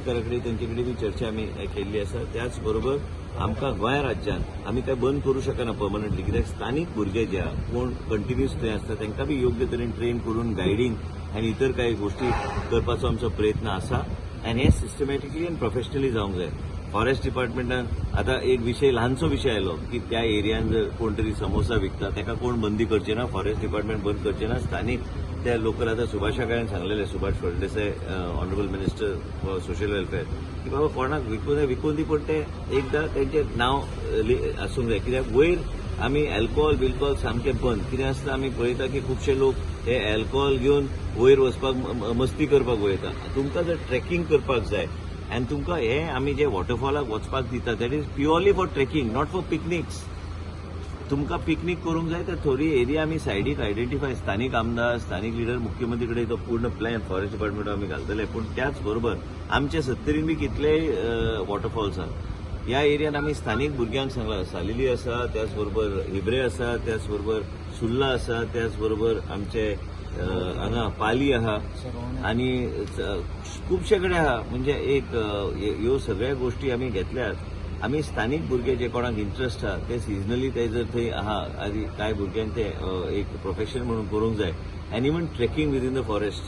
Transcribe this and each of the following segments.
आमोणकारा कडेन तेंचे कडेन बी चर्चा आमी केल्ली आसा. त्याच बरोबर आमकां गोंय राज्यान आमी काय बंद करूं शकना पर्मनंटली, कित्याक स्थानीक भुरगे जे आहा, कोण कंटिन्युअस थंय आसता, तांकां बी योग्य तरेन ट्रेन करून गायडींग आनी इतर काही गोष्टी करपाचो आमचो प्रयत्न आसा आनी हे सिस्टमॅटिकली आनी प्रोफेशनली जावंक जाय. फॉरेस्ट डिपार्टमेंटान आतां एक विशय, ल्हानसो विशय आयलो की त्या एरियान जर कोण तरी समोसा विकता, ताका कोण बंदी करचे ना, फॉरेस्ट डिपार्टमेंट बंद करचे ना. स्थानीक त्या लोकल, आतां सुभाषा कडेन सांगलेलें, Subhash Phaldesai, Honourable Minister for Social Welfare, की बाबा कोणाक विकूं जाय विकून दी, पूण ते एकदां तेंचें नांव आसूंक जाय, कित्याक वयर आमी अल्कोहोल बिल्कोहोल सामकें बंद. कितें आसता, आमी पळयता की खुबशे लोक हे अल्कोहोल घेवन वयर वचपाक, मस्ती करपाक वयता. तुमकां जर ट्रेकिंग करपाक जाय आनी तुमकां हे आमी जे वॉटरफॉलाक वचपाक दिता, that is purely for trekking, not for picnics. तुमकां पिकनीक करूंक जाय तर थोडी एरिया आमी सायडीक आयडेंटिफाय, स्थानीक आमदार, स्थानीक लिडर, मुख्यमंत्री कडेन तो पूर्ण प्लॅन फॉरेस्ट डिपार्टमेंट आमी घालतले. पूण त्याच बरोबर आमच्या सत्तरीन बी कितलेय वॉटरफॉल्स आहा. ह्या एरियान आमी स्थानीक भुरग्यांक सांगलां, सालेली आसा, त्याच बरोबर हिब्रे आसा, त्याच बरोबर सुर्ला आसा, त्याच बरोबर आमचे हांगा पाली आहा आनी खुबशे कडेन आहा. म्हणजे एक ह्यो सगळ्या गोष्टी आमी घेतल्यात. आमी स्थानीक भुरगे जे कोणाक इंट्रस्ट आहा, ते सिजनली ते जर थंय आहा आनी कांय भुरग्यांक ते एक प्रोफेशन म्हणून करूंक जाय. And even trekking within the forest,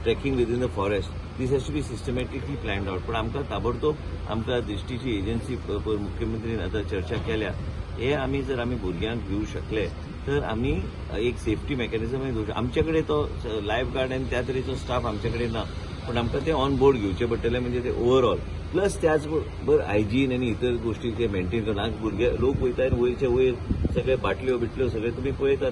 trekking within the forest, this has to be systematically planned out. पण आमकां ताबडतोब आमकां दिश्टीची एजन्सी मुख्यमंत्रीन आतां चर्चा केल्या. हे आमी जर आमी भुरग्यांक दिवं शकले तर आमी एक सेफ्टी मेकॅनिजमय दवरूं. आमचे कडेन तो लायफ गार्ड आनी त्या तरेचो स्टाफ आमचे कडेन ना, पण आमकां ते ऑन बोर्ड घेवचे पडटले. म्हणजे ते ओवरऑल प्लस त्याच बरोबर हायजीन आनी इतर गोष्टी ते मेंटेन करून. आज भुरगे लोक वयता आनी वयरचे वयर सगळे बाटल्यो बिटल्यो सगळे तुमी पळयतात.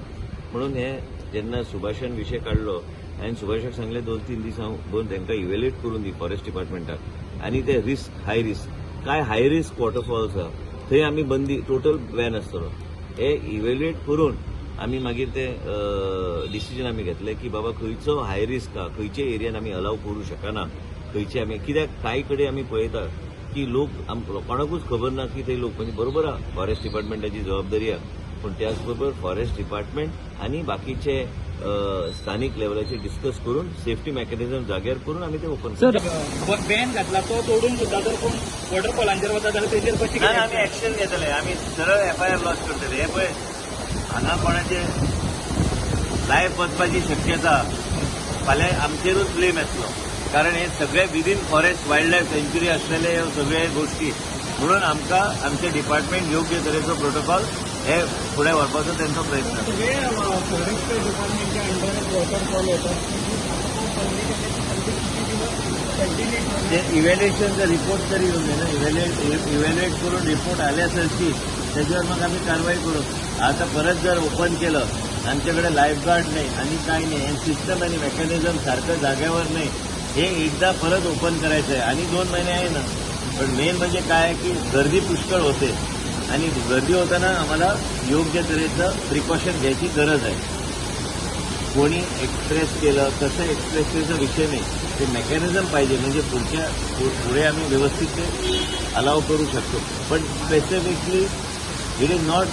म्हणून हे जेन्ना सुभाषान विशय काडलो, हांवें सुभाषाक सांगलें, 2-3 दीस हांव दोन तांकां इव्हेल्युएट करून दी फॉरेस्ट डिपार्टमेंटाक आनी ते रिस्क, हाय रिस्क, काय हाय रिस्क वॉटरफॉल्स आहा थंय आमी बंदी, टोटल बॅन आसतलो. हे इव्हेल्युएट करून आमी मागीर ते डिसिजन आमी घेतले की बाबा खंयचो हाय रिस्क आहा, खंयचे एरियान आमी अलाव करूं शकना, खंयचे आमी. कित्याक कांय कडेन आमी पळयता की लोक, कोणाकूच खबर ना की ते लोक, म्हणजे बरोबर आहा, फॉरेस्ट डिपार्टमेंटाची जबाबदारी आहा, पूण त्याच बरोबर फॉरेस्ट डिपार्टमेंट आनी बाकीचे स्थानीक लेवलाचेर डिस्कस करून, सेफ्टी मेकॅनिझम जाग्यार करून आमी ते ओपन सर, बॅन घातला तो तोडून सुद्दां जर कोण वॉटरफॉलांचेर वता जाल्यार तेजेर कशी ना, आमी एक्शन घेतले, आमी सरळ एफआयआर लॉज करतले. हे पळय, हांगा कोणाचे लायफ वचपाची शक्यता, फाल्यां आमचेरूच ब्लेम येतलो, कारण हे सगळे within forest wild life sanctuary असलेले ह्यो सगळे गोष्टी. म्हणून आमकां आमचे डिपार्टमेंट योग्य तरेचो प्रोटोकॉल हे फुडें व्हरपाचो तेंचो प्रयत्न आसा. सगळे फॉरेस्ट डिपार्टमेंटच्या अंडर वॉटरफॉल येतात. कंटिन्यू ते इव्हॅल्युएशनचा रिपोर्ट तरी येऊन दे ना. इव्हॅल्युएट करून रिपोर्ट आले सरशी त्याच्यावर मग आम्ही कारवाई करू. आता परत जर ओपन केलं, आमच्याकडे लाईफ गार्ड नाही आणि काय नाही आणि सिस्टम आणि मेकॅनिझम सारखं जाग्यावर नाही, हे एकदा परत ओपन करायचं आहे आणि 2 महिने आहे ना. पण मेन म्हणजे काय आहे की गर्दी पुष्कळ होते आणि गर्दी होताना आम्हाला योग्य तऱ्हेचं प्रिकॉशन घ्यायची गरज आहे. कोणी एक्सप्रेस केलं, कसं एक्सप्रेस केल्याचा विषय नाही, ते मेकॅनिझम पाहिजे, म्हणजे पुढे आम्ही व्यवस्थित ते अलाव करू शकतो. पण specifically it is not,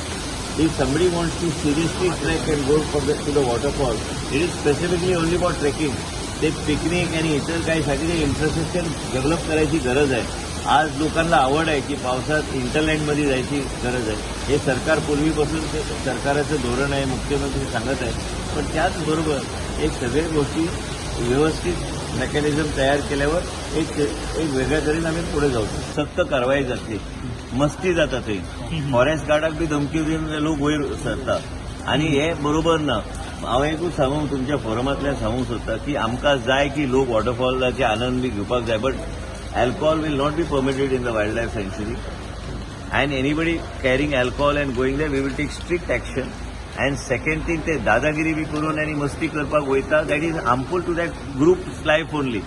if somebody wants to seriously trek and go for the to the waterfall, it is specifically only for trekking. ते पिकनिक आणि इतर काहीसाठी ते इन्फ्रास्ट्रक्चर डेव्हलप करायची गरज आहे. आज लोकांना आवड आहे की पावसात हिंटरलँडमध्ये जायची गरज आहे. हे सरकार पूर्वीपासून ते सरकाराचं धोरण आहे, मुख्यमंत्री सांगत आहे. पण त्याचबरोबर एक सगळ्या गोष्टी व्यवस्थित मेकॅनिझम तयार केल्यावर एक एक वेगळ्या तरेन आम्ही पुढे जाऊ शकतो. सक्त कारवाई जातली. मस्ती जाता थंय, फॉरेस्ट गार्डाक बी धमकी दिवन लोक वयर सरता आणि हे बरोबर ना. हांव एकूच सांगूंक, तुमच्या फोरमांतल्यान सांगूंक सोदता की आमकां जाय की लोक वॉटरफॉलाचे आनंद बी घेवपाक जाय, but alcohol will not be permitted in the wild life sanctuary, and anybody carrying alcohol and going there, we will take strict action. And second thing, ते दादागिरी बी करून आनी मस्ती करपाक वयता, that is harmful to that group's life only.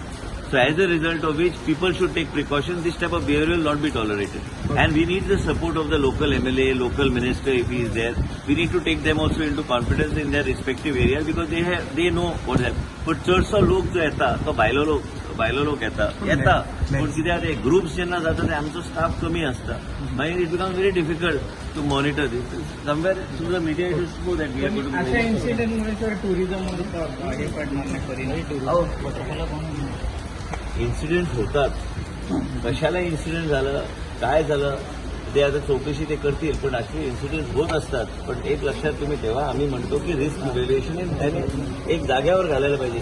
So as a result of which people should take precaution. This type of behaviour will not be tolerated and we need the support of the local MLA, local minister, if he is there. We need to take them also into confidence in their respective areas because they know what happen. पण चडसो लोक जो येता तो भायलो लोक, भायलो लोक येता येता. पूण कित्याक ते ग्रुप्स जेन्ना जाता ते आमचो स्टाफ कमी आसता, मागीर it becomes very difficult to monitor this. Somewhere through the media it is that we are अशा इन्सिडेंटमुळे सर टुरिझम मध्ये हे पडणार नाही परिणाम? इन्सिडेंट होतात. कशाला इन्सिडेंट झालं, काय झालं ते आता चौकशी ते करतील, पण असे इन्सिडेंट होत असतात. पण एक लक्षात तुम्ही ठेवा, आम्ही म्हणतो की रिस्क इव्हॅल्युएशन त्याने एक जाग्यावर घालायला पाहिजे.